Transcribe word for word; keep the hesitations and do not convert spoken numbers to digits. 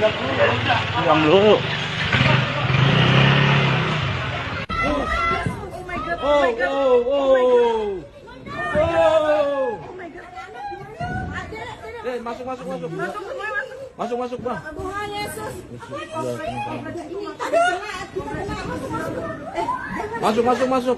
Pulang dulu. Oh, oh, oh. Oh. Eh, masuk, masuk, masuk. Masuk, masuk, Bang. Tuhan Yesus. Masuk, masuk, masuk.